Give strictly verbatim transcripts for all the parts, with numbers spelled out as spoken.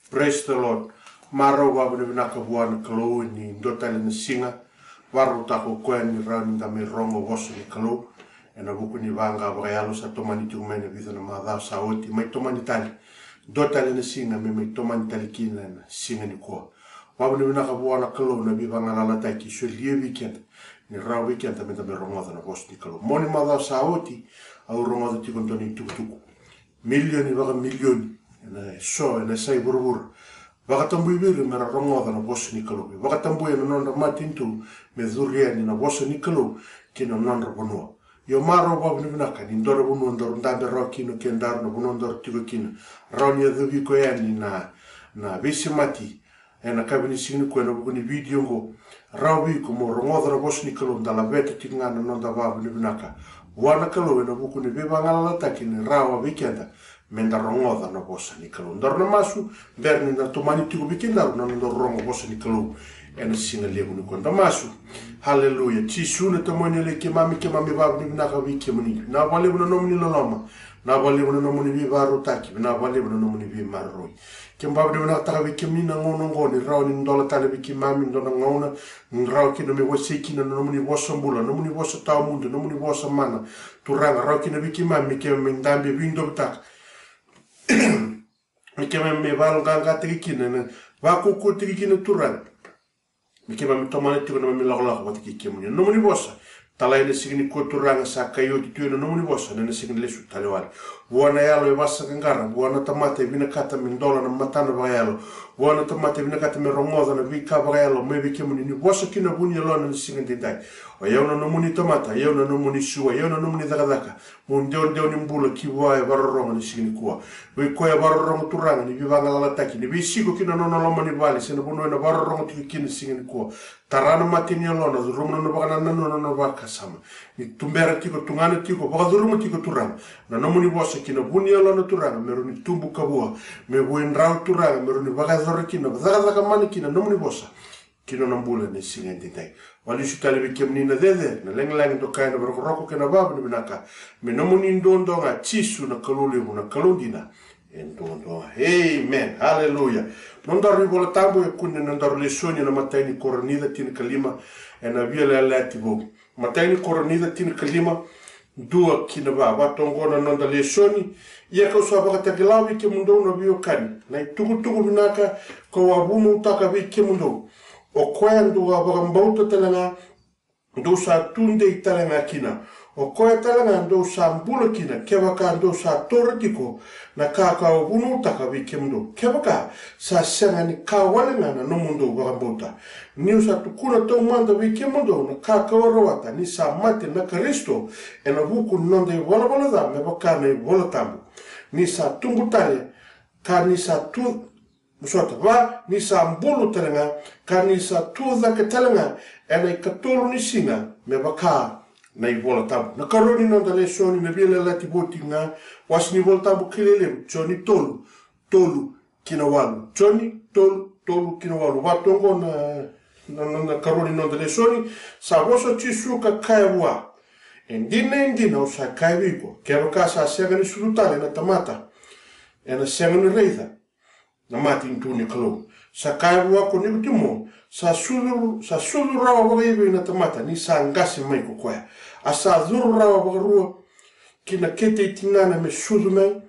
Praise the Lord. Marau vavinavinaka vua na Kalou ni dua tale na siga. Varautaka o koya ni rawa ni da mai rogo vosa ni Kalou. Ena vuku ni vaqa vakayalo sa tomani tiko mai na vica na macawa sa oti. Mai tomani tale. Dua tale na siga me mai tomani tale kina na siga nikua. Vavinavinaka vua na Kalou na veivagalalataki solia vei keda. Ni rawa vei keda me da mai rogoca na vosa ni Kalou. Moni macawa sa oti, au rogoca tiko dua na itukutuku. Milioni vakamilioni ena so ena yasai vuravura. Vakatabui vei ira me ra rogoca na vosa ni Kalou. Vakatabui ena nodra matanitu me curu yani na vosa ni Kalou ki na nodra vanua. Io, marau vavinavinaka ni dua na vanua daru dabe rawa kina o kedaru, na vanua daru tiko kina. Rawa ni yacovi iko yani na, na veisemati ena yakavi ni siga nikua ena vuku ni vidio oqo. Rawa vei iko mo rogoca na vosa ni Kalou, da laveta tiko ga na noda vavinavinaka vua na Kalou ena vuku ni veivagalalataki ni rawa vei keda me da rogoca na vosa ni Kalou. Daru na masu, bera ni da tomani tiko vei kedaru na noda rogo vosa ni Kalou ena siga levu nikua. Da masu. Haleluya. Jisu na Tamai ni yaloi keimami, keimami vavinavinaka vei kemuni. Vinaka vakalevu na nomuni loloma. Vinaka vakalevu na nomuni veivakarautaki. Vinaka vakalevu na nomuni veimaroroi. Keimami vakavinavinakataka vei kemuni na gauna oqo ni rawa ni dola tale vei keimami dua na gauna ni rawa kina me wasei kina na nomuni vosa bula, nomuni vosa tawamudu, nomuni vosa mana. Turaga, rawa kina vei keimami me keimami dabe veidovitaka, me keimami me valoqaqataki kina, na vakaukauataki kina, Turaga. Me keimami tomana tiko na neimami lakolako vata kei kemuni. Na nomuni vosa talai ena siga nikua, Turaga, sa kai oti tu ena nomuni vosa ena siga ni lesu tale wale. Vua na yalo e vakasaqaqara, vua na tamata e vinakata me dola na matana vakayalo, vua na tamata e vinakata me rogoca na veika vakayalo mai vei kemuni, ni vosa ki na vu ni yalona ena siga edaidai. O i au na nomuni tamata, i au na nomuni sua, i au na nomuni cakacaka. Mo dewadewa ni bula ki vua e vakarorogo ena siga nikua. Vei koya e vakarorogo, Turaga, ni veivagalalataki, ni veisiko ki na nona loma ni vale se na vanua ena vakarorogo tiko kina ena siga nikua. Tara na mata ni yalona, curuma na nona vakanananu, na nona vakasama. Ni tubera tiko, tugana tiko, vakacuruma tiko, Turaga, na nomuni vosa ki na vu ni yalona, Turaga, me rawa ni tubu ka vua, me vua i drau, Turaga, me rawa ni vakayacora kina, cakacaka mana kina na nomuni vosa ki na nona bula ena siga edaidai. Vakalesuya tale vei kemuni na cecere, na lagilagi, dokai, na vakarokoroko kei na vavinavinaka, me nomuni duadua ga, Jisu na Kalou levu, na Kalou dina e duadua. Amen. Haleluya. Nodaru iVola Tabu e kune na nodaru lesoni ena imatai ni Korinica tinikalima, ena Veiyalayalati Vou. Imatai ni Korinica tinikalima, dua ki na va, vaka oqo na noda lesoni. Ia kau sa vakatakila vei kemudou na veiwekani na itukutuku vinaka kau a vunautaka vei kemudou. O koya dou a vakabauta tale ga, dou sa tudei tale ga kina. O koya tale ga dou sa bula kina, kevaka dou sa taura tiko na ka kau a vunautaka vei kemudou. Kevaka sa sega ni ka wale ga na nomudou vakabauta. Niu sa tukuna taumada vei kemudou na ka kau a rawata, ni sa mate na Karisito ena vuku ni noda ivalavala ca, me vaka na iVola Tabu. Ni sa tubu tale, ka ni sa tu, sota, va, ni sa bulu tale ga, ka ni sa tu cake tale ga ena ikatolu ni siga, me vaka na iVola Tabu. Na ikarua ni noda lesoni, na Veiyalayalati Vou tiko ga, wase ni iVola Tabu kilai levu, Joni tolu, tolu ki na walu. Joni tolu, tolu ki na walu. Vaka oqo na, na, na, na ikarua ni noda lesoni. Sa vosa o Jisu ka kaya vua: E dina, e dina, au sa kaya vei iko, kevaka sa sega ni sucu tale na tamata, ena sega ni raica na matanitu ni Kalou. Sa kaya vua ko Nikotimo: Sa sucu, sa sucu rawa vakaivei na tamata ni sa qase mai ko koya? A sa curu rawa vakarua ki na kete i tinana me sucu mai?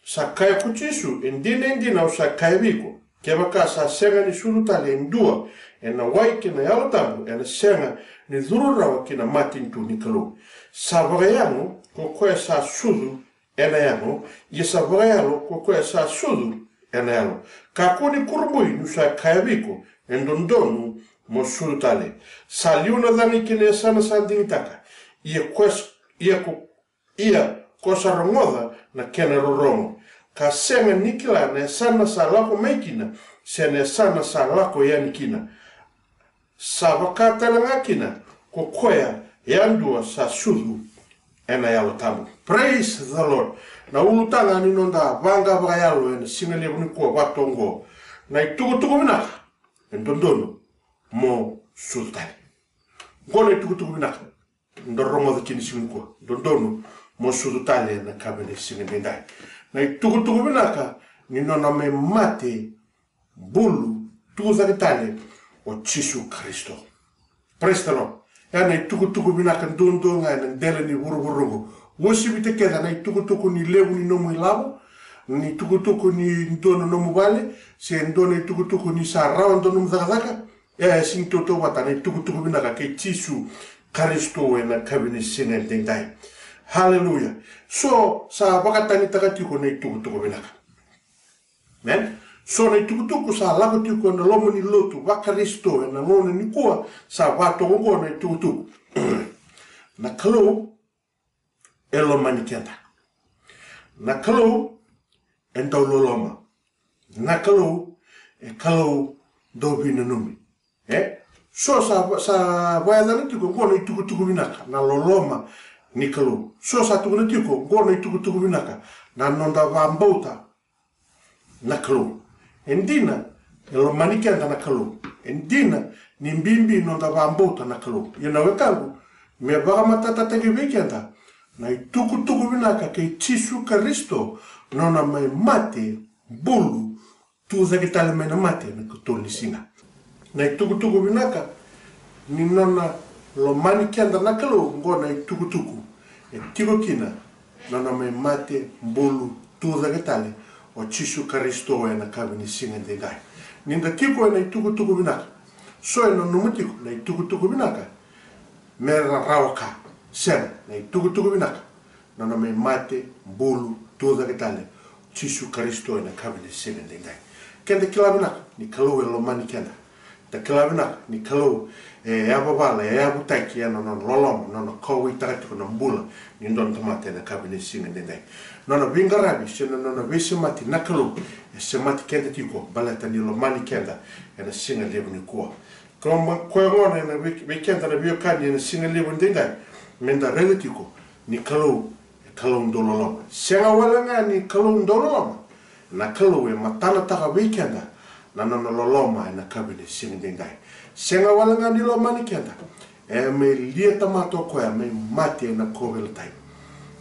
Sa kaya ko Jisu: E dina, e dina, au sa kaya vei iko, kevaka sa sega ni sucu tale e dua ena wai kei na Yalo Tabu, ena sega ni curu rawa ki na matanitu ni Kalou. Sa vakayago ko koya sa sucu ena yago, ia sa vakayalo ko koya sa sucu ena yalo. Kakua ni kurabui niu sa kaya vei iko, e dodonu mo sucu tale. Sa liu na cagi ki na yasana sa digitaka, ia ko s-, ia ko, ia ko sa rogoca na kena rorogo, ka sega ni kila na yasana sa lako mai kina, se na yasana sa lako yani kina. Sa vaka tale ga kina ko koya yadua sa sucu ena Yalo Tabu. Praise the Lord. Na ulutaga ni noda vaqa vakayalo ena siga levu nikua vaka oqo: Na itukutuku vinaka, e dodonu mo sucu tale. Oqo na itukutuku vinaka da rogoca kina siga nikua, dodonu mo sucu tale ena yakavi ni siga edaidai. Na itukutuku vinaka ni nona mai mate bulu, tu cake tale o Jisu Karisito. Praise the Lord. E na itukutuku vinaka duadua ga e na dela ni vuravura oqo. Uasivita kece na itukutuku ni levu ni nomu ilavo, ni tukutuku ni dua na nomu vale, se dua na itukutuku ni sa rawa dua nomu cakacaka. E sega ni tautauvata na itukutuku vinaka kei Jisu Karisito e na kavi ni siga e daidai. Haleluya. So sa vakatanitaka tiko na itukutuku vinaka. Amen. So na itukutuku sa lako tiko e na loma ni lotu vaKarisito e na gauna nikua, sa vatoka oqo na itukutuku. Na Kalou e lomani keda. Na Kalou e dau loloma. Na Kalou e Kalou dau veinanumi. E so sa, sa vakayacana tiko oqo na itukutuku vinaka, na loloma ni Kalou. So sa tukuna tiko oqo na itukutuku vinaka, na noda vakabauta na Kalou. E dina e lomani keda na Kalou. E dina ni bibi noda vakabauta na Kalou. Ia na wekaqu, me vakamatatataki vei keda na itukutuku vinaka kei Jisu Karisito, nona mai mate, bulu, tu cake tale mai na mate na ikatolu ni siga. Na itukutuku vinaka ni nona lomani keda na Kalou, oqo na itukutuku e tiko kina nona mai mate, bulu, tu cake tale o Jisu Karisito e na kavi ni siga e daidai. Ni da tiko e na itukutuku vinaka, so e nanuma tiko na itukutuku vinaka me ra rawa ka. Sega, na itukutuku vinaka nona mai mate, bulu, tu cake tale o Jisu Karisito e na kavi ni siga e daidai. Keda kila vinaka ni Kalou e lomani keda. Da kila vinaka ni Kalou e yavavala, e yavutaki e na nona loloma, nona kauwaitaka tiko na bula ni dua na tamata e na kavi ni siga e daidai. Nona veiqaravi se na nona veisemati na Kalou e semati keda tiko baleta ni lomani keda e na siga levu nikua. Ko ma, koya gona e na vei, vei keda na veiwekani e na siga levu e daidai, me da raica tiko ni Kalou e Kalou dau loloma. Sega wale ga ni Kalou dau loloma, na Kalou e matanataka vei keda na nona loloma e na kavi ni siga e daidai. Sega wale ga ni lomani keda, e mai lia tamata o koya, mai mate e na kauveilatai.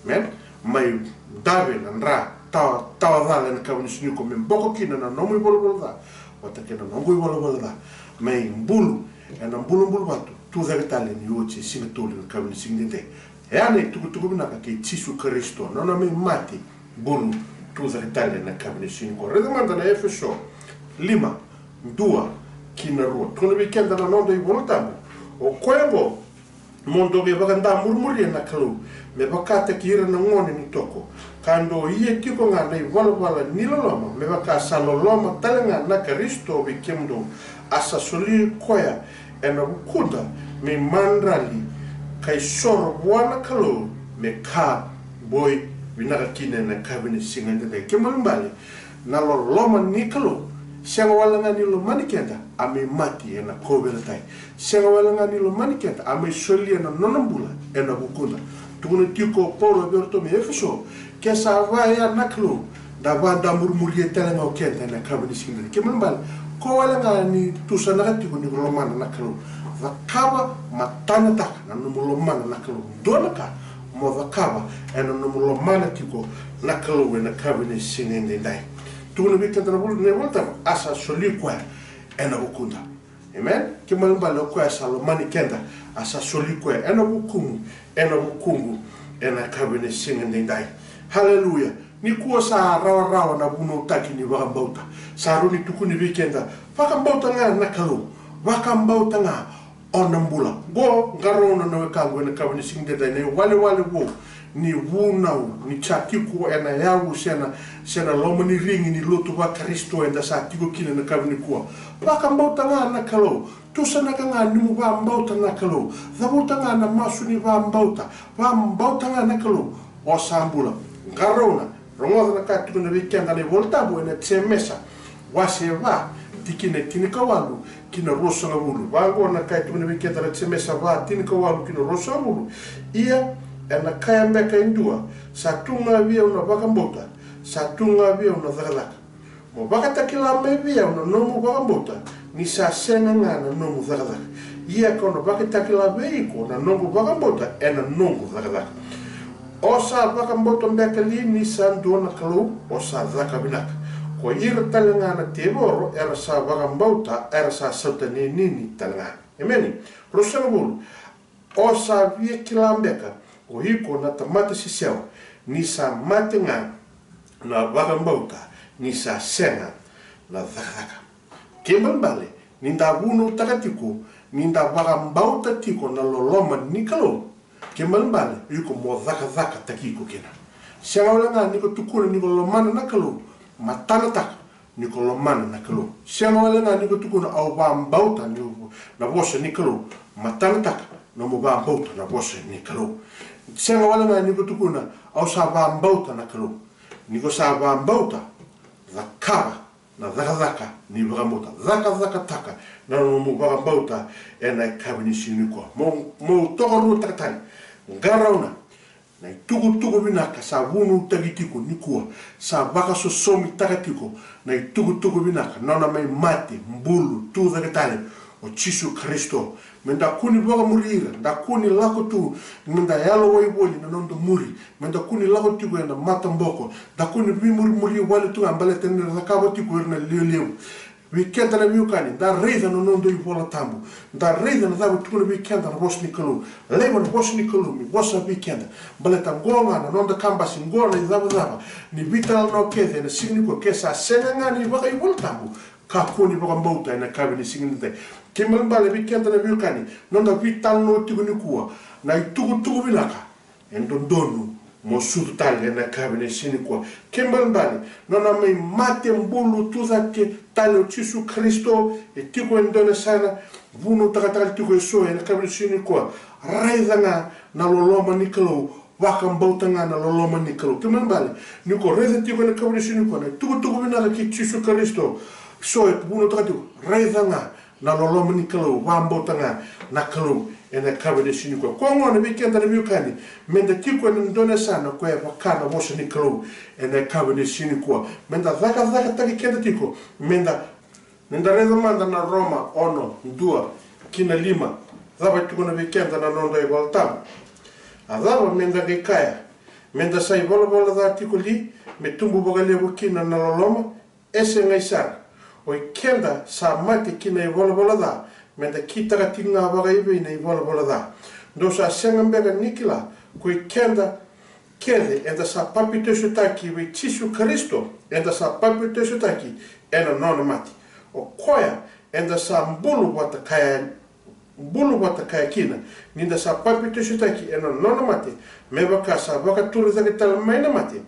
Amen. Mai dave na dra tawa, tawa cala e na kavi ni siga nikua, me boko kina na nomu ivalavala ca vata kei na noqu ivalavala ca, mai bulu e na bulubulu vatu, tu cake tale ni oti e siga tolu e na kavi ni siga e daidai. E ya na itukutuku vinaka kei Jisu Karisito, nona mai mate, bulu, tu cake tale e na kavi ni siga nikua. Raica mada na Efeso lima, dua ki na rua. Tukuna vei keda na noda iVola Tabu: O koya oqo mo dou qai vakadamurimuria na Kalou, me vakataki ira na gone ni toko, ka dou ia tiko ga na ivalavala ni loloma, me vaka sa loloma tale ga na Karisito vei kemudou, a sa soli koya e na vukuda me imadrali, ka isoro vua na Kalou me ka boi vinaka kina e na kavi ni siga e daidai. Kemuni bale, na loloma ni Kalou, sega wale ga ni lomani keda, a mai mate e na kauveilatai. Sega wale ga ni lomani keda, a mai solia na nona bula e na vukuda. Tukuna tiko o Paula vei iratou mai Efeso, ke sa va ya na Kalou, da vakadamurimuria tale ga o keda e na kavi ni siga e daidai. Kemuni bale, ko wale ga ni tusanaka tiko ni lomana na Kalou, cakava, matanataka na nomu lomana na Kalou. Dua na ka mo cakava e na nomu lomana tiko na Kalou e na kavi ni siga e daidai. Tukuna vei keda na iVola, na iVola Tabu, a sa soli koya e na vukuda. Amen. Kemuni bale, o koya sa lomani keda, a sa soli koya e na vukumu, e na vukuqu, e na kavi ni siga e daidai. Haleluya. Nikua sa rawarawa na vunautaki ni vakabauta. Sa rawa ni tukuni vei keda, vakabauta ga na Kalou, vakabauta ga, o na bula. Qo qarauna na wekaqu e na kavi ni siga e daidai, na iwalewale vou ni vunau ni sa tiko e na yavu se na, se na loma ni rigi ni lotu vaKarisito eda sa tiko kina e na kavi nikua. Vakabauta ga na Kalou. Tusanaka ga nomu vakabauta na Kalou. Cavuta ga na masu ni vakabauta. Vakabauta ga na Kalou, o sa bula. Qarauna. Rogoca na ka e tukuna vei keda na iVola Tabu e na Jemesa wase va, tikina e tinikawalu ki na ruasagavulu. Vaqo na ka e tukuna vei keda na Jemesa va, tinikawalu ki na ruasagavulu. Ia, ena kaya beka e dua, sa tu ga vei au na vakabauta, sa tu ga vei au na cakacaka. Mo vakatakila mai vei au na nomu vakabauta, ni sa sega ga na nomu cakacaka. Ia kau na vakatakila vei iko na noqu vakabauta ena noqu cakacaka. O sa vakabauta beka li ni sa dua na Kalou? O sa caka vinaka. Ko ira tale ga na tevoro era sa vakabauta era sa sautaninini tale ga. Emeni. Ruasagavulu. O sa via kila beka ko iko na tamata sesewa, ni sa mate ga na vakabauta, ni sa sega na cakacaka. Kena ibalebale, ni da vunautaka tiko ni da vakabauta tiko na loloma ni Kalou, kena ibalebale iko mo cakacakataki iko kina. Sega wale ga ni ko tukuna ni ko lomana na Kalou, matanataka ni ko lomana na Kalou. Sega wale ga ni ko tukuna au vakabauta ni na vosa ni Kalou, matanataka nomu vakabauta na vosa ni Kalou. Sega wale ga ni ko tukuna au sa vakabauta na Kalou. Ni ko sa vakabauta, cakava na cakacaka ni vakabauta. Cakacakataka na nomu vakabauta ena yakavi ni siga nikua. Mo, mo tokaruataka tale. Qarauna na itukutuku vinaka sa vunautaki tiko nikua, sa vakasosomitaka tiko na itukutuku vinaka, nona mai mate, bulu, tu cake tale o Jisu Karisito. Me da kua ni vakamuri ira, da kua ni lako tu, me da yalowai voli na noda muri, me da kua ni lako tiko ena mataboko, da kua ni veimurimuri wale tu ga baleta ni ra cakava tiko ira na levulevu. Vei keda na veiwekani, da raica na noda iVola Tabu, da raica na cava e tukuna vei keda na vosa ni Kalou. Laiva na vosa ni Kalou me vosa vei keda. Baleta qo ga na noda kabasi, qo na icavacava ni veitalanoa kece ena siga nikua, ke sa sega ga ni vakaivolatabu, kakua ni vakabauta ena yakavi ni siga nidai. Kena ibalebale vei keda na veiwekani, noda veitalanoa tiko nikua, na itukutuku vinaka, e dodonu mo sucu tale ena yakavi ni siga nikua. Kena ibalebale, nona mai mate, bulu, tu cake tale o Jisu Karisito, e tiko e dua na yasana. Vunautaka tale tiko eso ena yakavi ni siga nikua. Raica ga na loloma ni Kalou, vakabauta ga na loloma ni Kalou. Kena ibalebale, ni ko raica tiko ena yakavi ni siga nikua na itukutuku vinaka kei Jisu Karisito, so e vunautaka tiko, raica ga na loloma ni Kalou, vakabauta ga na Kalou ena yakavi ni siga nikua. Koya gona vei keda na veiwekani, me da tiko ena dua na yasana koya e vaka na vosa ni Kalou ena yakavi ni siga nikua. Me da cakacakataki keda tiko, me da, me da raica mada na Roma ono, dua ki na lima. Cava e tukuna vei keda na noda iVola Tabu? A cava me da qai kaya? Me da sa ivalavala ca tiko li me tubu vakalevu kina na loloma? E segai sara. O i keda sa mate ki na ivalavala ca, me da kitaka tiko ga vakaivei na ivalavala ca? Dou sa sega beka ni kila ko i keda kece eda sa papitaisotaki vei Jisu Karisito, eda sa papitaisotaki ena nona mate? O koya eda sa bulu vata kaya bulu vata kaya kina, ni da sa papitaisotaki ena nona mate, me vaka sa vakaturi cake tale mai na mate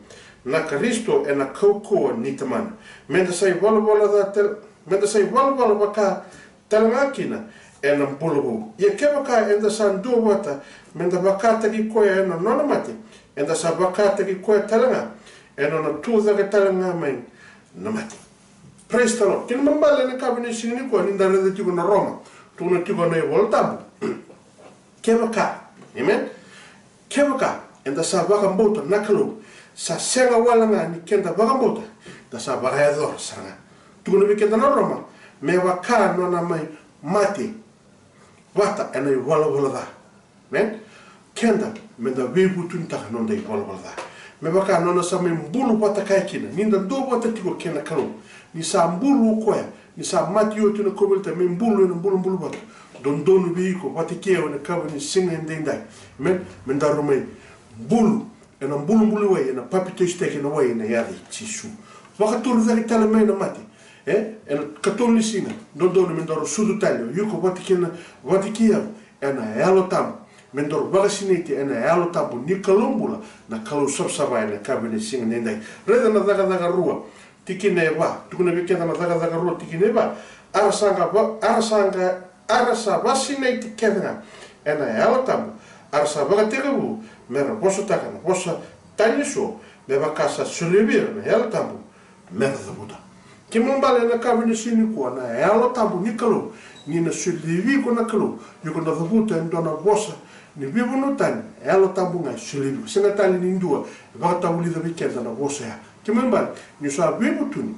na Karisito ena kaukauwa ni Tamana, me da sa ivalavala ca tale, me da sa ivalavala vaka tale ga kina ena bula vou. Ia kevaka eda sa duavata me da vakataki koya ena nona mate, eda sa vakataki koya tale ga ena nona tu cake tale ga mai na mate. Praise the Lord. Kena ibalebale ena yakavi ni siga nikua, ni da raica tiko na Roma, tukuna tiko na iVola Tabu. Kevaka, amen, kevaka eda sa vakabauta na Kalou, sa sega wale ga ni keda vakabauta, da sa vakayacora sara ga. Tukuna vei keda na Roma, me vaka nona mai mate vata ena ivalavala ca. Amen. Keda me da veivutunitaka noda ivalavala ca, me vaka nona sa mai bulu vata kaya kina, ni da duavata tiko kei na Kalou. Ni sa bulu o koya, ni sa mate oti na kauveilatai, me bulu ena bulubulu vata. Dodonu vei iko vata kei au ena yakavi ni siga edaidai, amen, me daru mai bulu ena bulubulu wai, ena papitaisotaki ena wai ena yaca i Jisu. Vakaturi cake tale mai na mate, e, ena ikatolu ni siga, dodonu me daru sucu tale o iko vata kei na, vata kei au, ena Yalo Tabu. Me daru vakasinaiti ena Yalo Tabu ni Kalou bula, na Kalou savasava, ena yakavi ni siga edaidai. Raica na Cakacaka rua, tikina e va. Tukuna vei keda na Cakacaka rua, tikina e va. A ra sa ga va-, a ra sa ga, a ra sa vakasinaiti kece ga ena Yalo Tabu, a ra sa vakatekivu me ra vosataka na vosa tani eso, me vaka sa solia vei ira na Yalo Tabu me ra cavuta. Kena ibalebale ena yakavi ni siga nikua, na Yalo Tabu ni Kalou, ni na solia vei iko na Kalou, iko na cavuta e dua na vosa ni veivanua tani, Yalo Tabu ga e solia vei iko. Sega tale ni dua e vakatavulica vei keda na vosa ya. Kena ibalebale, ni o sa veivutuni,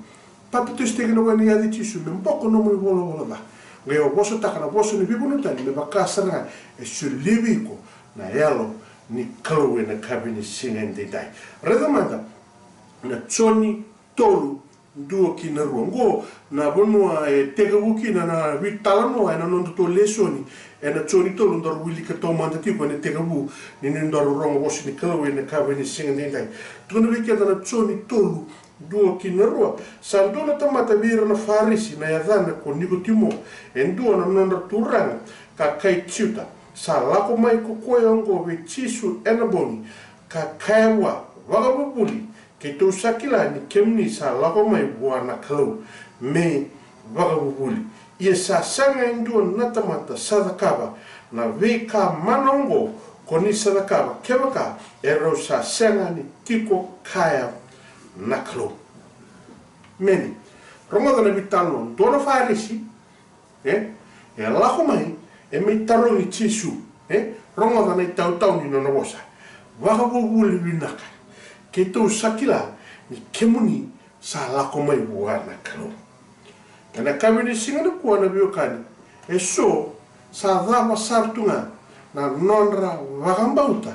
papitaisotaki ena wai ena yaca i Jisu me boko nomu ivalavala ca, qai o vosataka na vosa ni veivanua tani, me vaka sara ga e solia vei iko na Yalo ni Kalou ena yakavi ni siga edaidai. Raica mada na Joni tolu, dua ki na rua. Oqo na vanua e tekivu kina na veitalanoa ena nodatou lesoni ena Joni tolu, daru wilika taumada tiko ena tekivu ni nodaru rogo vosa ni Kalou ena yakavi ni siga edaidai. Tukuna vei keda na Joni tolu, dua ki na rua. Sa dua na tamata vei ira na Farisi, na yacana ko Nikotimo, e dua na nodra turaga ka kai Jiuta. Sa lako mai ko koya oqo vei Jisu ena bogi, ka kaya vua, Vakavuvuli, keitou sa kila ni kemuni sa lako mai vua na Kalou me vakavuvuli. Ia sa sega e dua na tamata sa cakava na veika mana oqo ko ni sa cakava, kevaka erau sa sega ni tiko kaya na Kalou. Meni rogoca na veitalanoa. Dua na Farisi, e, e lako mai, e mai tarogi Jisu, e, rogoca na itautau ni nona vosa. Vakavuvuli vinaka, keitou sa kila ni kemuni sa lako mai vua na Kalou. Ena yakavi ni siga nikua, na veiwekani, eso sa cava sara tu ga na nodra vakabauta,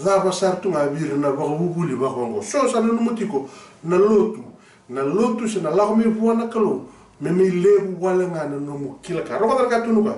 cava sara tu ga vei ira na vakavuvuli vakaoqo. So sa nanuma tiko na lotu, na lotu se na lako mai vua na Kalou me mai levu wale ga na nomu kila ka. Rogoca na ka tukuna o koya,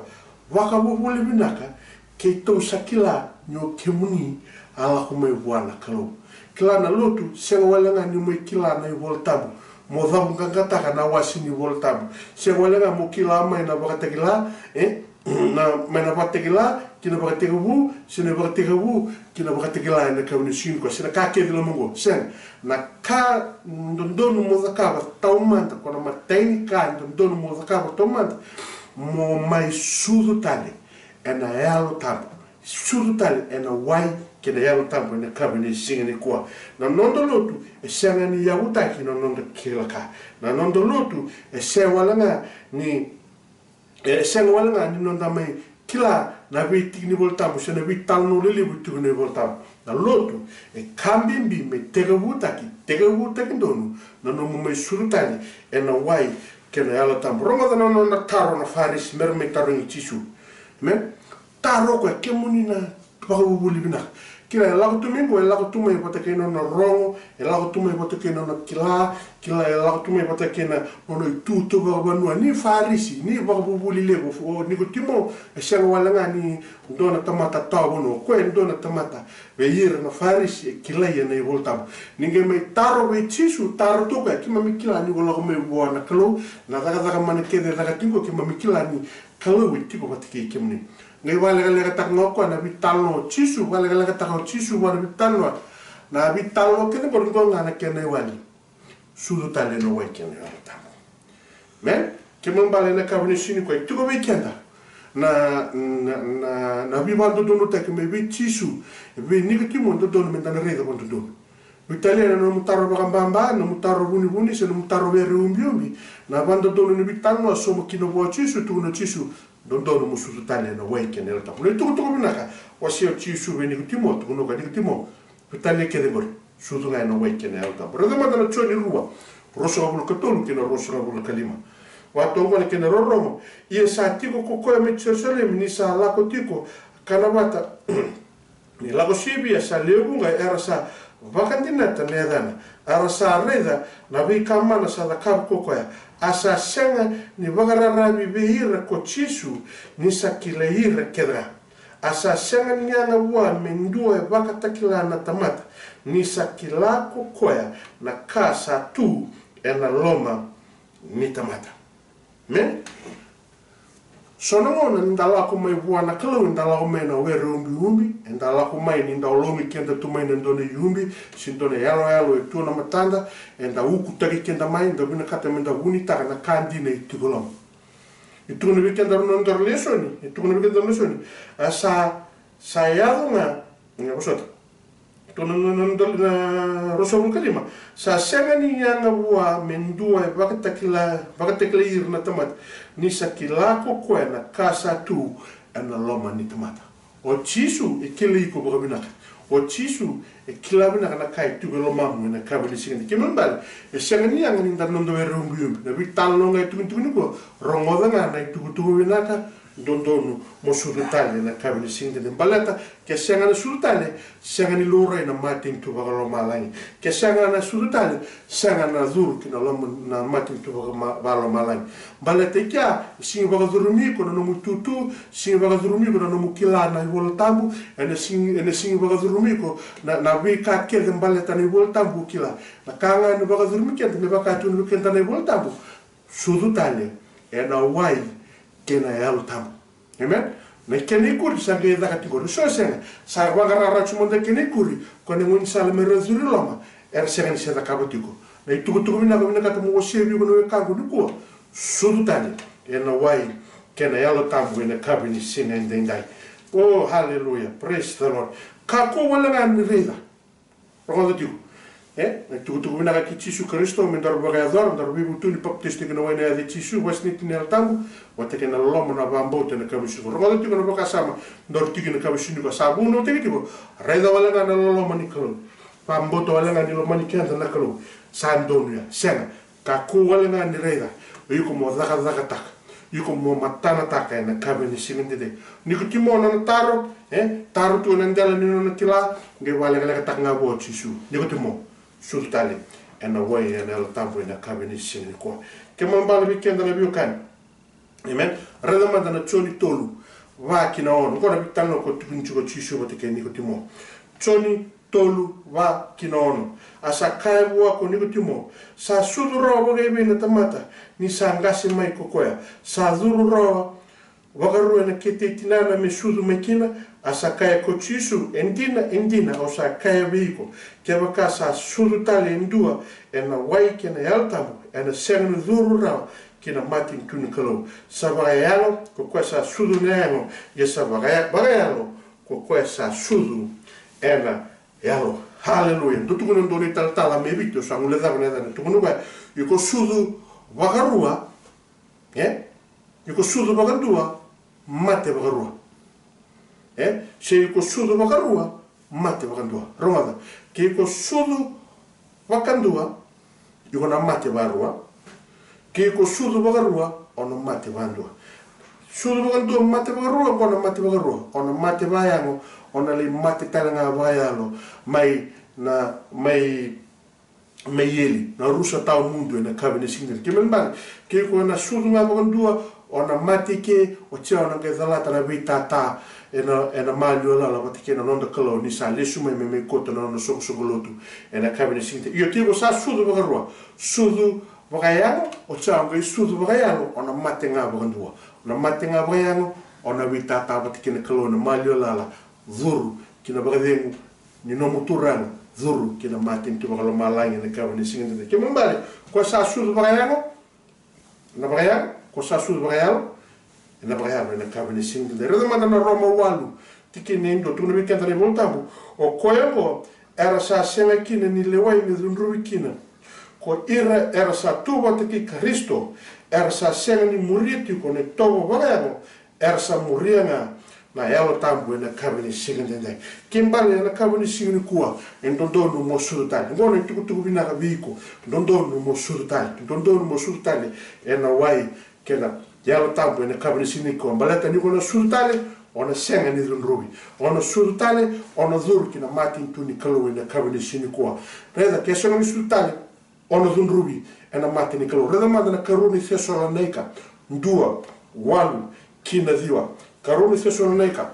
vakavuvuli vinaka, keitou sa kila ni o kemuni a lako mai vua na Kalou. Kila, na lotu sega wale ga ni mai kila na iVola Tabu mo cavuqaqataka na wase ni Vola Tabu. Sega wale ga mo kila mai na Vakatakila, e, na, mai na Vakatakila ki na Vakatekivu, se na Vakatekivu ki na Vakatakila ena yakavi ni siga nikua, se na ka kece loma oqo. Sega. Na ka dodonu mo cakava taumada, ko na imatai ni ka dodonu mo cakava taumada, mo mai sucu tale ena Yalo Tabu. Sucu tale ena wai kei na Yalo Tabu ena yakavi ni siga nikua. Na noda lotu e sega ni yavutaki na noda kila ka. Na noda lotu e sega wale ga ni, e sega wale ga ni noda mai kila na veitiki ni Vola Tabu se na veitalanoa lelevu e tiko ena iVola Tabu. Na lotu e ka bibi me tekivutaki, tekivutaki donu na nomu mai sucu tale ena wai kei na Yalo Tabu. Rogoca na nona taro na Farisi me ra mai tarogi Jisu. Me taro o koya, kemuni na vakavuvuli vinaka. Kila, e lako tu mai oqo, e lako tu mai vata kei na nona rogo, e lako tu mai vata kei na nona kila, kila, e lako tu mai vata kei na nona itutu vakavanua. Ni Farisi, ni vakavuvuli levu, o Nikotimo e sega wale ga ni dua na tamata tawa vanua, o koya e dua na tamata vei ira na Farisi e kilai ena iVola Tabu. Ni qai mai taro vei Jisu, taro tu o koya, keimami kila ni ko lako mai vua na Kalou, na cakacaka mana kece e caka tiko, keimami kila ni Kalou e tiko vata kei kemuni. Qai vakalekalekataka ga o koya na veitalanoa o Jisu, vakalekalekataka o Jisu vua na veitalanoa. Na veitalanoa kece qori, qo ga na kena iwali. Sucu tale ena wai kei na Yalo Tabu. Me, kena ibalebale ena yakavi ni siga nikua e tiko vei keda na, na, na, na veivakadodonutaki mai vei Jisu vei Nikotimo, dodonu meda na raica vakadodonu. Veitalia na nomu taro vakababa, nomu taro vunivuni, se nomu taro were ubiubi, na vakadodonu ni veitalanoa sauma kina vua o Jisu, tukuna o Jisu, dodonu mo sucu tale ena wai kei na Yalo Tabu. Na itukutuku vinaka wasea o Jisu vei Nikotimo, tukuna o koya, Nikotimo, veitalia kece qori, sucu ga ena wai kei na Yalo Tabu. Raica mada na Joni rua, ruasagavulu ka tolu kei na ruasagavulu ka lima. Vaka tu oqo na kena rorogo: Ia sa tiko ko koya mai Jerusalemi ni sa lako tiko kana vata ni lako sivia, sa lewe vuqa era sa vakadinata na yacana, a ra sa raica na veika mana sa cakava ko koya. A sa sega ni vakararavi vei ira ko Jisu ni sa kilai ira kece ga. A sa sega ni yaga vua me dua e vakatakila na tamata, ni sa kila ko koya na ka sa tu ena loma ni tamata. Me? So na gauna ni da lako mai vua na Kalou, eda lako mai na were ubiubi, eda lako mai ni da ologi keda tu mai na dua na iubi se dua na yaloyalo e tu ena matada, eda ukutaki keda mai, da vinakata meda vunitaka na ka dina e tiko e loma. E tukuna vei keda na nodaru lesoni, e tukuna vei keda na lesoni, a sa, sa yaco ga, e vosota. Tukuna na, na, na, na ruasagavulu ka lima: Sa sega ni yaga vua me dua e vakatakila, vakatakilai ira na tamata, ni sa kila ko koya na ka sa tu ena loma ni tamata. O Jisu e kilai iko vakavinaka. O Jisu e kila vinaka na ka e tiko e lomamu ena yakavi ni siga nikua. Kena ibalebale, e sega ni yaga ni da noda were ubiubi. Na veitalanoa ga e tukuni tiko nikua, rogoca ga na itukutuku vinaka, Dodonu mo sucu tale ena yakavi ni siga edaidai. Baleta ke sega na sucu tale, sega ni laurai na matanitu vakalomalagi. Ke sega na sucu tale, sega na curu ki na loma na matanitu vakama- vakalomalagi. Baleta i kea e sega ni vakacurumi iko na nomu itutu, sega ni vakacurumi iko na nomu kila na iVola Tabu, ena sega, ena sega ni vakacurumi iko na, na veika kece baleta na iVola Tabu o kila. Na ka ga e vakacurumi keda, me vaka e tukuna vei keda na iVola Tabu, sucu tale ena wai kei na Yalo Tabu. Amen. Na kena ikuri sa qai caka tiko. Ni so e sega, sa vaqara rawa tu mada na kena ikuri, ko na gaunisala me ra curu i loma, era sega ni se cakava tiko. Na itukutuku vinaka, vinakata meu wasea vei iko na wekaqu nikua, sucu tale ena wai kei na Yalo Tabu ena yakavi ni siga edaidai. Oh, hallelujah, praise the Lord. Kakua wale ga ni raica. Rogoca tiko. E, na itukutuku vinaka kei Jisu Karisito, me daru vakayacora, daru veivutuni, papitaiso tiko ena wai ena yaca i Jisu, vakasinaiti ena Yalo Tabu, vata kei na loloma, na vakabauta ena yakavi ni siga. Rogoca tiko na vakasama daru tiko ena yakavi ni siga, sa vunautaki tiko. Raica wale ga na loloma ni Kalou. Vakabauta wale ga ni lomani keda na Kalou. Sa donu ya. Sega. Kakua wale ga ni raica, o iko mo cakacakataka, iko mo matanataka ena yakavi ni siga edaidai. Nikotimo, nona taro, e, taro tu ena dela ni nona kila, qai vakalekalekataka ga vua o Jisu. Nikotimo, sucu tale ena wai, ena Yalo Tabu ena yakavi ni siga nikua. Kena ibalebale vei keda na veiwekani. Amen. Raica mada na Joni tolu, va ki na ono. Qo na veitalanoa ko tukuni tiko o Jisu vata kei Nikotimo. Joni tolu, va ki na ono. A sa kaya vua ko Nikotimo, sa sucu rawa vakaevei na tamata ni sa qase mai ko koya? Sa curu rawa vakarua ena kete i tinana me sucu mai kina? A sa kaya ko Jisu, e dina, e dina, au sa kaya vei iko, kevaka sa sucu tale e dua ena wai kei na Yalo Tabu, ena sega ni curu rawa ki na matanitu ni Kalou. Sa vakayalo ko koya sa sucu ena yago, ia sa vakaya-, vakayalo ko koya sa sucu ena yalo. Haleluya. Dou tukuna e dua na italatala mai Viti, au sa guilecava na yacana, tukuna o koya, iko sucu vakarua, e? Iko sucu vakadua, mate vakarua. E? Se iko sucu vakarua, mate vakadua. Rogoca, ke iko sucu vakadua, iko na mate vakarua. Ke iko sucu vakarua, o na mate vakadua. Sucu vakadua, mate vakarua, o na mate vakarua. O na mate vakayago, o na lai mate tale ga vakayalo mai na, mai, mai eli, na rusa tawamudu ena yakavi ni siga edaidai. Kena ibalebale, ke iko na sucu ga vakadua, o na mate i ke, oti ya o na qai calata na veitata ena, ena maliwa lala vata kei na noda Kalou ni sa lesu mai me mai kauta na nona soqosoqo lotu ena yakavi ni siga edaidai. Io, ke iko sa sucu vakarua, sucu vakayago, oti ya o qai sucu vakayalo, o na mate ga vakadua. O na mate ga vakayago, o na veitata vata kei na Kalou ena maliwa lala, curu ki na vakacegu ni nomu Turaga, curu ki na matanitu vakalomalagi ena yakavi ni siga edaidai. Kena ibalebale, ko sa sucu vakayago, na vakayago, ko sa sucu vakayalo, ena vakayalo ena yakavi ni siga edaidai. Raica mada na Roma walu, tikina e dua, tukuna vei keda na iVola Tabu, o koya oqo era sa sega kina ni lewai me cudruvi kina ko ira era sa tu vata kei Karisito, era sa sega ni muria tiko na itovo vakayago era sa muria ga na Yalo Tabu ena yakavi ni siga edaidai. Kena ibalebale ena yakavi ni siga nikua, e dodonu mo sucu tale. Oqo na itukutuku vinaka vei iko, dodonu mo sucu tale. Dodonu mo sucu tale ena wai kei na Yalo Tabu ena yakavi ni siga nikua. Baleta ni ko na sucu tale, o na sega ni cudruvi. O na sucu tale, o na curu ki na matanitu ni Kalou ena yakavi ni siga nikua. Raica, ke sega ni sucu tale, o na cudruvi ena mata ni Kalou. Raica mada na Karua ni Cesalonaika dua, walu ki na ciwa. Karua ni Cesalonaika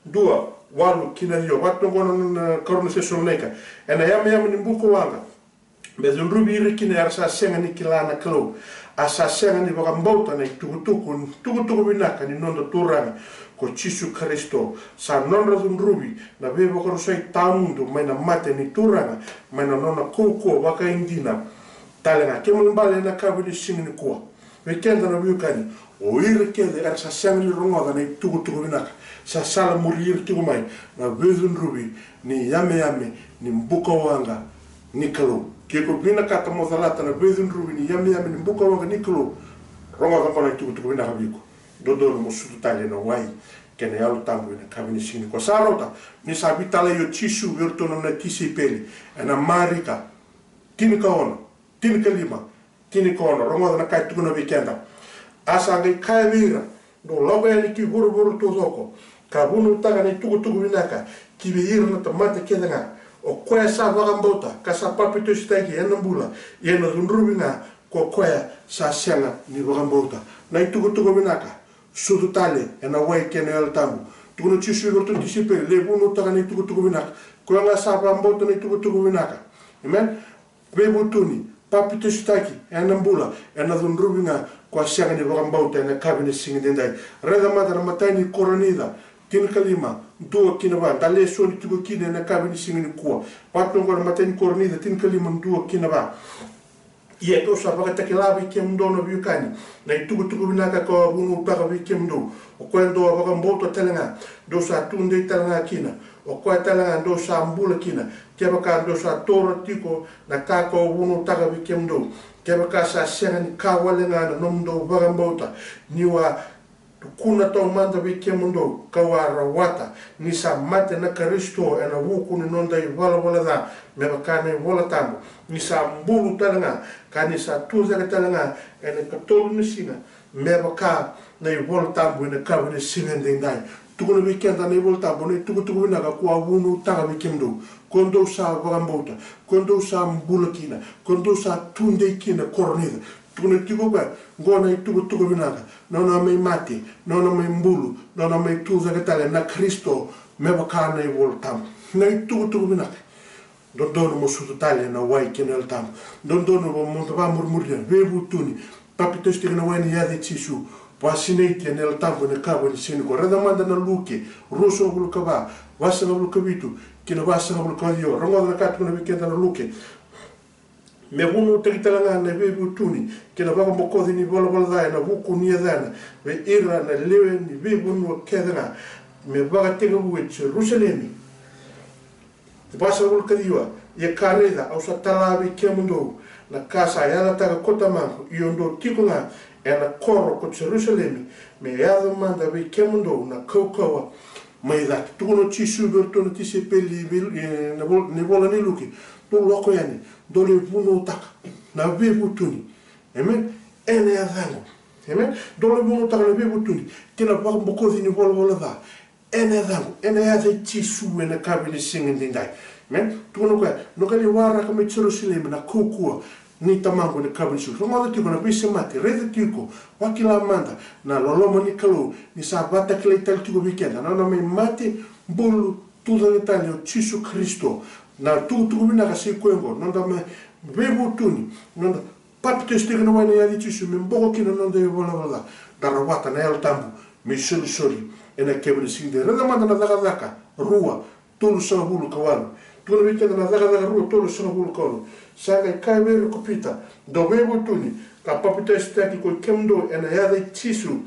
dua, walu ki na ciwa. Vatu oqo na, na Karua ni Cesalonaika. Ena yameyame ni bukawaqa me cudruvi ira kina era sa sega ni kila na Kalou, a sa sega ni vakabauta na itukutuku, tukutuku vinaka ni noda Turaga ko Jisu Karisito. Sa nodra cudruvi na veivakarusai tawamudu mai na mata ni Turaga, mai na nona kaukauwa vakaidina talega. Kena ibalebale ena yakavi ni siga nikua, vei keda na veiwekani, o ira kece era sa sega ni rogoca na itukutuku vinaka, sa salamuri ira tiko mai na veicudruvi ni yameyame ni bukawaqa ni Kalou. Ke ko vinakata mo calata na veicudruvi ni yameyame ni bukawaqa ni Kalou, rogoca oqo na itukutuku vinaka vei iko. Dodonu mo sucu tale ena wai kei na Yalo Tabu ena yakavi ni siga nikua. Sa rauta ni sa veitalai o Jisu vei iratou na nona tisaipeli ena Marika tinikaono, tinikalima, tinikaono. Rogoca na ka e tukuna vei keda. A sa qai kaya vei ira, Dou lako yani ki vuravura taucoko, ka vunautaka na itukutuku vinaka ki vei ira na tamata kece ga. O koya sa vakabauta ka sa papitaisotaki ena bula, ia na cudruvi ga ko koya sa sega ni vakabauta na itukutuku vinaka. Sucu tale ena wai kei na Yalo Tabu. Tukuna o Jisu vei iratou na tisaipeli, lai vunautaka na itukutuku vinaka. Koya ga sa vakabauta na itukutuku vinaka. Amen. Veivutuni, papitaisotaki ena bula, ena cudruvi ga ko a sega ni vakabauta ena yakavi ni siga edaidai. Raica mada na imatai ni Korinica tinikalima, dua ki na va, da lesoni tiko kina ena yakavi ni siga nikua. Vaka oqo na imatai ni Korinica tinikalima, dua ki na va. Ia dou sa vakatakila vei kemudou na veiwekani na itukutuku vinaka ka'u a vunautaka vei kemudou. O koya dou a vakabauta tale ga, dou sa tudei tale ga kina. O koya tale ga dou sa bula kina, kevaka dou sa taura tiko na ka ka'u a vunautaka vei kemudou. Kevaka sa sega ni ka wale ga na nomudou vakabauta, ni'u a tukuna taumada vei kemudou, ka'u a rawata ni sa mate na Karisito ena vuku ni noda ivalavala ca, me vaka na iVola Tabu, ni sa bulu tale ga, ka ni sa tucake tale ga ena ikatolu ni siga, me vaka na iVola Tabu ena yakavi ni siga edaidai. Tukuna vei keda na iVola Tabu na itukutuku vinaka ko a vunautaka vei kemudou, ko dou sa vakabauta, ko dou sa bula kina, ko dou sa tudei kina, Korinica. Tukuna tiko o koya, oqo na itukutuku vinaka, nona mai mate, nona mai bulu, nona mai tucake tale na Karisito, me vaka na iVola Tabu. Na itukutuku vinaka. Dodonu mo sucu tale ena wai kei na Yalo Tabu. Dodonu mo, mo vamurimuria, veivutuni, papitaisotaki ena wai ena yaca i Jisu, vakasinaiti ena Yalo Tabu ena yakavi ni siga nikua. Raica mada na Luke ruasagavulu ka va, vasagavulu ka vitu ki na vasagavulu ka ciwa. Rogoca na ka tukuna vei keda na Luke. Me vunautaki tale ga na veivutuni kei na vakabokoci ni valavala ca ena vuku ni yacana vei ira na lewe ni veivanua kece ga, me vakatekivu e Jerusalemi. Vasagavulu ka ciwa. Ia ka raica, au sa tala vei kemudou na ka sa yalataka ko Tamaqu, io dou tiko ga ena koro ko Jerusalemi, me yaco mada vei kemudou na kaukauwa mai cake. Tukuna o Jisu vei iratou na tisaipeli, vei, e, na vol-, na ivola ni Luke, dou lako yani, dou lai vunautaka na veivutuni. Amen. Ena yacaqu. Amen. Dou lai vunautaka na veivutuni kei na vakabokoci ni valavala ca ena yacaqu, ena yaca i Jisu, ena yakavi ni siga edaidai. Amen. Tukuna o koya, dou qai lai waraka mai Jerusalemi na kaukauwa ni Tamaqu ena yakavi ni siga. Rogoca tiko na veisemati, raica tiko, vakila mada na loloma ni Kalou, ni sa vakatakilai tale tiko vei keda na nona mai mate, bulu, tucake tale o Jisu Karisito. Na tukutuku vinaka sa i koya oqo, noda mai veivutuni, noda papitaisotaki ena wai ena yaca i Jisu, me boko kina na noda ivalavala ca, da rawata na Yalo Tabu me isolisoli ena yakavi ni siga edaidai. Raica mada na Cakacaka rua, tolusagavulu ka walu. Tukuna vei keda na Cakacaka rua, tolusagavulu ka walu. Sa qai kaya vei ira ko Pita, dou veivutuni ka papitaisotaki koi kemudou ena yaca i Jisu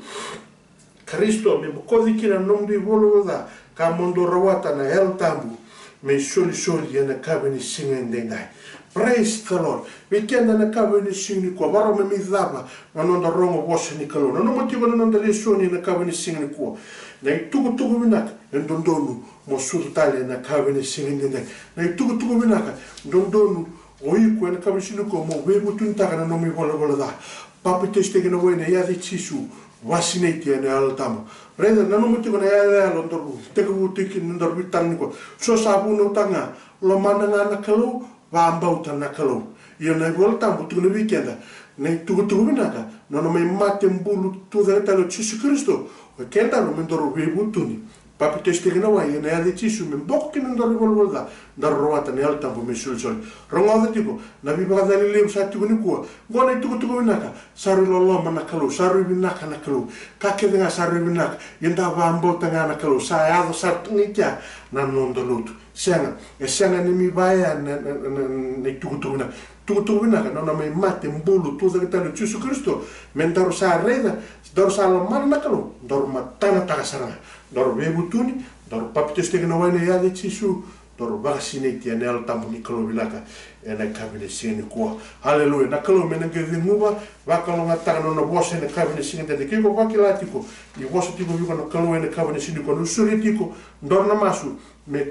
Karisito, me bokoci kina na nomudou ivalavala ca, ka mo dou rawata na Yalo Tabu me isolisoli ena yakavi ni siga edaidai. Praise the Lord. Vei keda ena yakavi ni siga nikua, vakarau me mai cava na noda rogo vosa ni Kalou. Nanuma tiko na noda lesoni ena yakavi ni siga nikua. Na itukutuku vinaka, e dodonu mo sucu tale ena yakavi ni siga edaidai. Na itukutuku vinaka, dodonu o iko ena yakavi ni siga nikua mo veivutunitaka na nomu ivalavala ca. Papitaisotaki ena wai ena yaca i Jisu, vakasinaiti ena Yalo Tabu. Raica, nanuma tiko na iyaloyalo daru tekivu tiko kina na nodaru veitalanoa nikua. So sa vunautaka ga, lomana ga na Kalou, vakabauta na Kalou. Ia na iVola Tabu tukuna vei keda, na itukutuku vinaka, nona mai mate, bulu, tucake tale o Jisu Karisito, o kedaru me daru veivutuni, papitaisotaki ena wai ena yaca i Jisu, me boko kina na nodaru ivalavala ca, daru rawata na Yalo Tabu me isolisoli. Rogoca tiko na veivakacalai levu sa tiko nikua. Oqo na itukutuku vinaka, sa rui loloma na Kalou, sa rui vinaka na Kalou, ka kece ga sa rui vinaka. Ia da vakabauta ga na Kalou, sa yaco sara tu ga i kea na noda lotu. Sega, e sega ni mai vaya na, na, na, na itukutuku vinaka. Tukutuku vinaka, nona mai mate, bulu, tucake tale o Jisu Karisito, me daru sa raica, daru sa lomana na Kalou, daru matanataka sara ga. Daru veivutuni, daru papitaisotaki ena wai ena yaca i Jisu, daru vakasinaiti ena Yalo Tabu ni Kalou vinaka ena yakavi ni siga nikua. Aleluya. Na Kalou me na qai ceguva, vakalougatataka na nona vosa ena yakavi ni siga edaidai. Ke iko vakila tiko ni vosa tiko vei iko na Kalou ena yakavi ni siga nikua, na usuri tiko, daru na masu me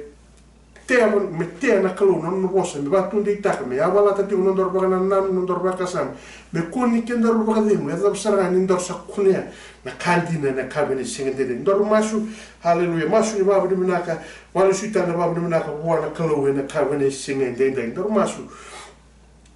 tea, me tea na Kalou na nona vosa, me vakatudeitaka, me yavalata tiko na nodaru vakanananu, na nodaru vakasama, me kua ni kedaru vakacegu, e cava sara ga ni daru sa kunea na ka dina ena yakavi ni siga edaidai. Daru masu. Haleluya. Masu ni vakavinavinaka. Vakalesui tale na vakavinavinaka vua na Kalou ena yakavi ni siga edaidai. Daru masu.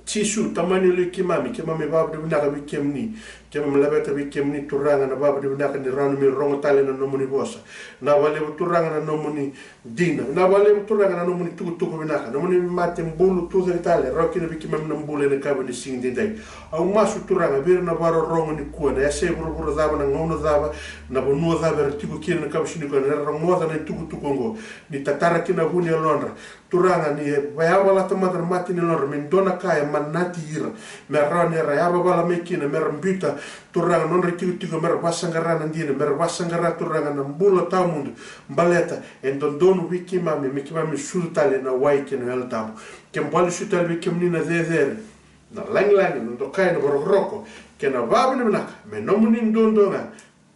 Jisu, Tamani levu i keimami, keimami vakavinavinaka vei kemuni. Keimami laveta vei kemuni Turaga na vakavinavinaka ni rawa ni mai rogo tale na nomuni vosa. Vinaka vakalevu Turaga na nomuni dina. Vinaka vakalevu Turaga na nomuni tukutuku vinaka, nomuni mate bulu tucake tale, rawa kina vei keimami na bula ena yakavi ni siga edaidai. Au masu Turaga vei ira na vakarorogo nikua, na yasa i vuravura cava, na gauna cava, na vanua cava era tiko kina ena yakavi ni siga nikua, era rogoca na itukutuku oqo, ni tatara kina na vu ni yalodra. Turaga, ni yavalata mada na mata ni yalodra me dua na ka e manati ira, me rawa ni ra yavavala mai kina, me ra biuta Turaga na nodra itikotiko, me ra vasaqara na dina, me ra vasaqara Turaga na bula tawamudu. Baleta e dodonu vei keimami me keimami sucu tale ena wai kei na Yalo Tabu. Ke vakalesui tale vei kemuni na cecere, na lagilagi, na dokai, na vakarokoroko kei na vakavinavinaka me nomuni duadua ga.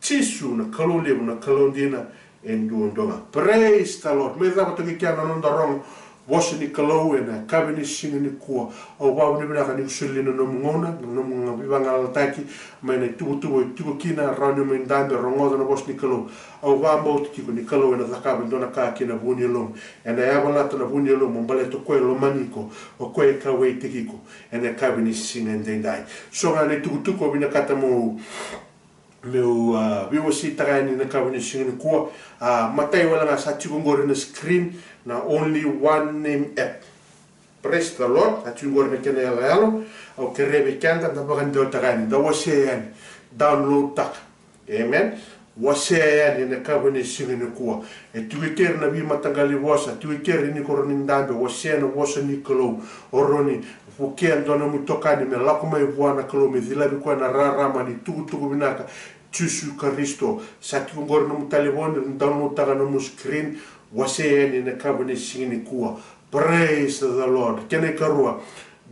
Jisu na Kalou levu, na Kalou dina, e duadua ga. Praise the Lord. Mai cava toka i kea na noda rogo vosa ni Kalou ena yakavi ni siga nikua. Au vakavinavinaka ni ko soli na nomu gauna, na nomu veivagalalataki mai na ituvatuva o tiko kina, rawa ni mai dabe, rogoca na vosa ni Kalou. Au vakabauta tiko ni Kalou ena cakava e dua na ka kei na vu ni yalomu, ena yavalata na vu ni yalomu, baleta o koya e lomani iko, o koya e kauwaitaki iko ena yakavi ni siga edaidai. So ga na itukutuku au vinakata meu meu, a, veiwaseitaka yani ena yakavi ni siga nikua. A, matai wale ga sa tiko oqori na screen na Only One Name app. Praise the Lord. Sa tiko oqori na kena yaloyalo. Au kerea vei keda da vakadewataka yani, da wasea yani, download taka. Amen. Wasea yani ena yakavi ni siga nikua. E tiko i keri na veimataqali vosa, tiko i keri ni ko rawa ni dabe, wasea na vosa ni Kalou. O rawa ni vukea e dua nomu itokani me lako mai vua na Kalou, me cilavi koya na rarama ni tukutuku vinaka Jisu Karisito. Sa tiko oqori nomu talevoni, download taka nomu screen, wasea yani ena yakavi ni siga nikua. Praise the Lord. Kena ikarua,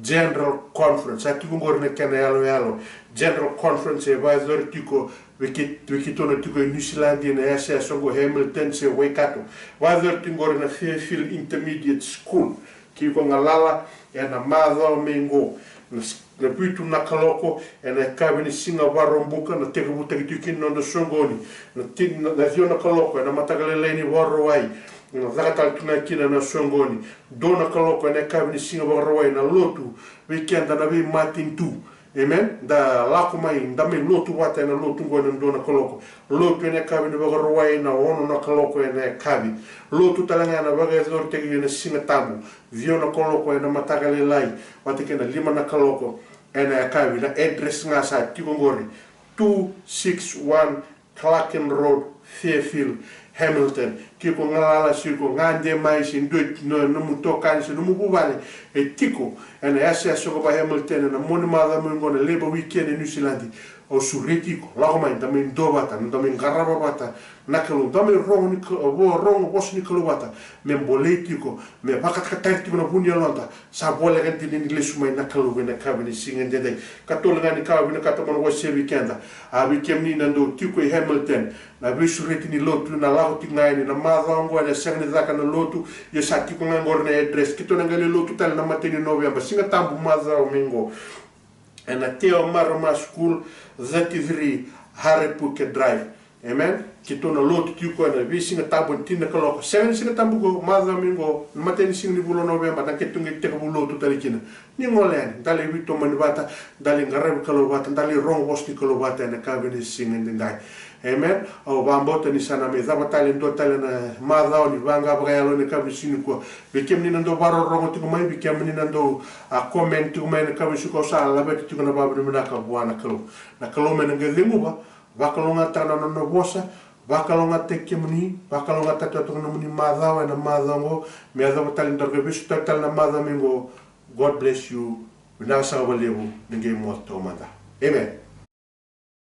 General Conference. Sa tiko oqori na kena yaloyalo. General Conference e vakayacori tiko vei kei, vei keitou na tiko e Niusiladi, na yasayasa oqo Hamilton se Waikato. Vakayacori tiko oqori na Fairfield Intermediate School. Ke iko galala ena macawa mai oqo, na s-, na vitu na kaloko ena yakavi ni siga Vakaraubuka, na tekivutaki tiko kina na noda soqoni. Na ti-, na, na ciwa na kaloko ena mataka lailai ni Vakarauwai, na caka tale tu ga kina na soqoni. Dua na kaloko ena yakavi ni siga Vakarauwai na lotu vei keda na veimatanitu. Amen. Da lako mai, da mai lotu vata ena lotu oqo ena dua na kaloko. Lotu ena yakavi ni Vakarauwai na ono na kaloko ena yakavi. Lotu tale ga ena vakayacoritaki ena Siga Tabu, ciwa na kaloko ena mataka lailai vata kei na lima na kaloko ena yakavi. Na address ga sa tiko oqori, two six one Clarkin Road, Fairfield, Hamilton. Ke iko galala se iko gade mai se dua na nomu itokani se nomu vuvale e tiko ena yasayasa oqo vaka Hamilton, ena mua ni macawa mai oqo na Labour Weekend e Niusiladi, au sureti iko, lako mai, da mai duavata, da mai qarava vata na Kalou, da mai rogo ni Ka-, vo-, rogo vosa ni Kalou vata, me bolei tiko, me vakatakatakataki tiko na vu ni yaloda. Sa voleka dina ni lesu mai na Kalou ena yakavi ni siga edaidai. Katolu ga ni ka au vinakata meu na wasea vei keda. A, vei kemuni na dou tiko e Hamilton, na veisureti ni lotu na lako tiko ga yani na macawa oqo, ena sega ni caka na lotu, ia sa tiko ga oqori na address. Keitou na qai lai lotu tale na imatai ni Noveba, Siga Tabu macawa mai oqo, ena Te Ao Marama School, thirty-three Harepuke Drive. Amen. Keitou na lotu tiko ena veisiga tabu, e tini na kaloko. Sega ni Siga Tabu oqo, macawa mai oqo, na imatai ni siga ni vula o Noveba, na keitou qai tekivu lotu tale kina. Ni gole yani, da lai veitomani vata, da lai qaravi Kalou vata, da lai rogo vosa ni Kalou vata ena yakavi ni siga edaidai. Amen. Au vakabauta ni sa na mai cava tale e dua tale na macawa ni vaqa vakayalo ena yakavi ni siga nikua. Vei kemuni na dou vakarorogo tiko mai, vei kemuni na dou, a, comment tiko mai ena yakavi ni siga, au sa laveta tiko na vakavinavinaka vua na Kalou. Na Kalou me na qai ceguva, vakalougatataka na nona vosa, vakalougatataki kemuni, vakalougatataka toka na nomuni macawa ena macawa oqo, me yacova tale ni daru qai veisotari tale na macawa mai oqo. God bless you. Vinaka saka vakalevu, ni qai moce toka mada. Amen.